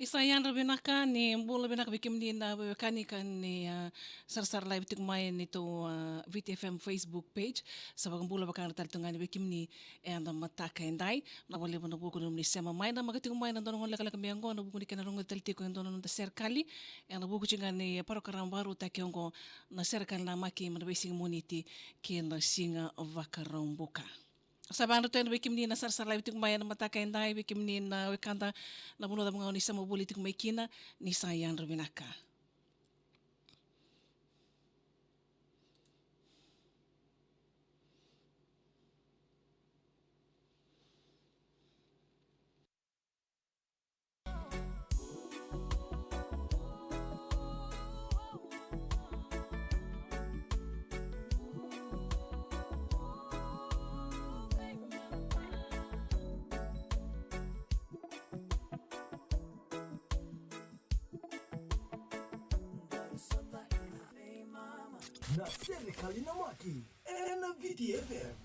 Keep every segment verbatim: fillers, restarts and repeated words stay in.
Ni sa yadra vinaka, ni bula vinaka vei kemuni na veiwekani ka ni, ah, sarasara live tiko mai ni tou, ah, Viti F M Facebook page. Sa vakabula vakadra tale tu ga ni vei kemuni ena mataka edai. Na vakalevu na vuku ni nomuni sema mai, na maka tiko mai na dua na gauna lekaleka mai oqo, na vuku ni kena rogoci tale tiko e dua na noda serekali. Ena vuku tiko ga ni parokaramu vakarautaki oqo, na serekali namaki mai na veisiga Moniti kei na siga Vakaraubuka. Sa vakadra tu yani vei kemuni na sarasara live tiko mai ena mataka edai, vei kemuni na wekada na vanua cava ga oni sema voli tiko mai kina, ni sa yadra vinaka. Na serekali namaki ena Viti F M.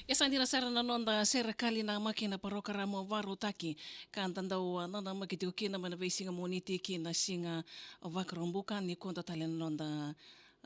Ia sa dina sara na noda serekali namaki na parokaramu vakarautaki ka da dau, ah, nanamaki tiko kina mai na veisiga Moniti kei na siga Vakaraubuka. Nikua dua tale na noda,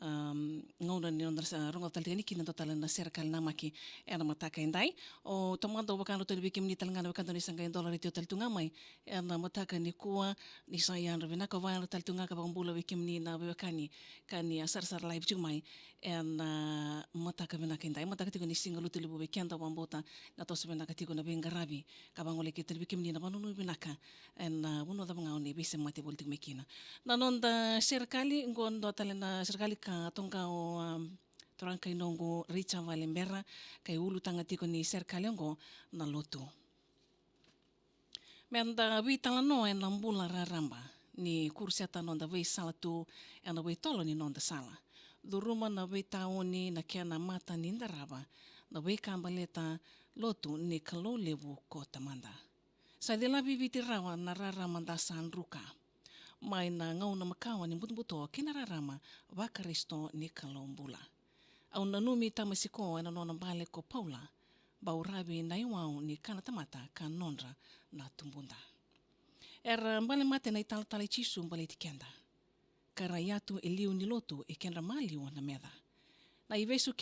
um, gauna ni noda sa rogoca tale tiko yani kina dua tale na serekali namaki ena mataka edai. O tamada, au vakadra tu yani vei kemuni tale ga na wekada ni sa qai dola retio tale tu ga mai ena mataka nikua, ni sa yadra vinaka. Au vakadra tale tu ga ka vakabula vei kemuni na veiwekani ka ni a sarasara live tiko mai ena mataka vinaka edai, mataka tiko ni siga Lotulevu vei keda. Au vakabauta na toso vinaka tiko na veiqaravi ka vagolei keda tale vei kemuni na vanua vinaka ena vanua cava ga oni veisemati voli tiko mai kina. Na noda serekali oqo, dua tale na serekali ka toqa o, um, turaga kai noqu Richard Valebera, kai ulutaga tiko ni serekali oqo na lotu. Meda veitalanoa ena bula raraba ni kuruseta noda veisala tu ena veitolo ni noda sala. Curuma na veitaoni na kena mata ni darava, na veika baleta lotu ni Kalou levu ko Tamada. Sa cilavi Viti rawa na rarama da sa druka mai na gauna makawa ni butobuto kei na rarama vaKarisito ni Kalou bula. Au nanumi Tamasiko ena nona bale ko Paula, bau ravi na iwau ni kana tamata ka nodra na tubuda. Era bale mate na italatala i Jisu baleti keda, ka ra yatu e liu ni lotu e kedra maliwa na meca. Na ivesu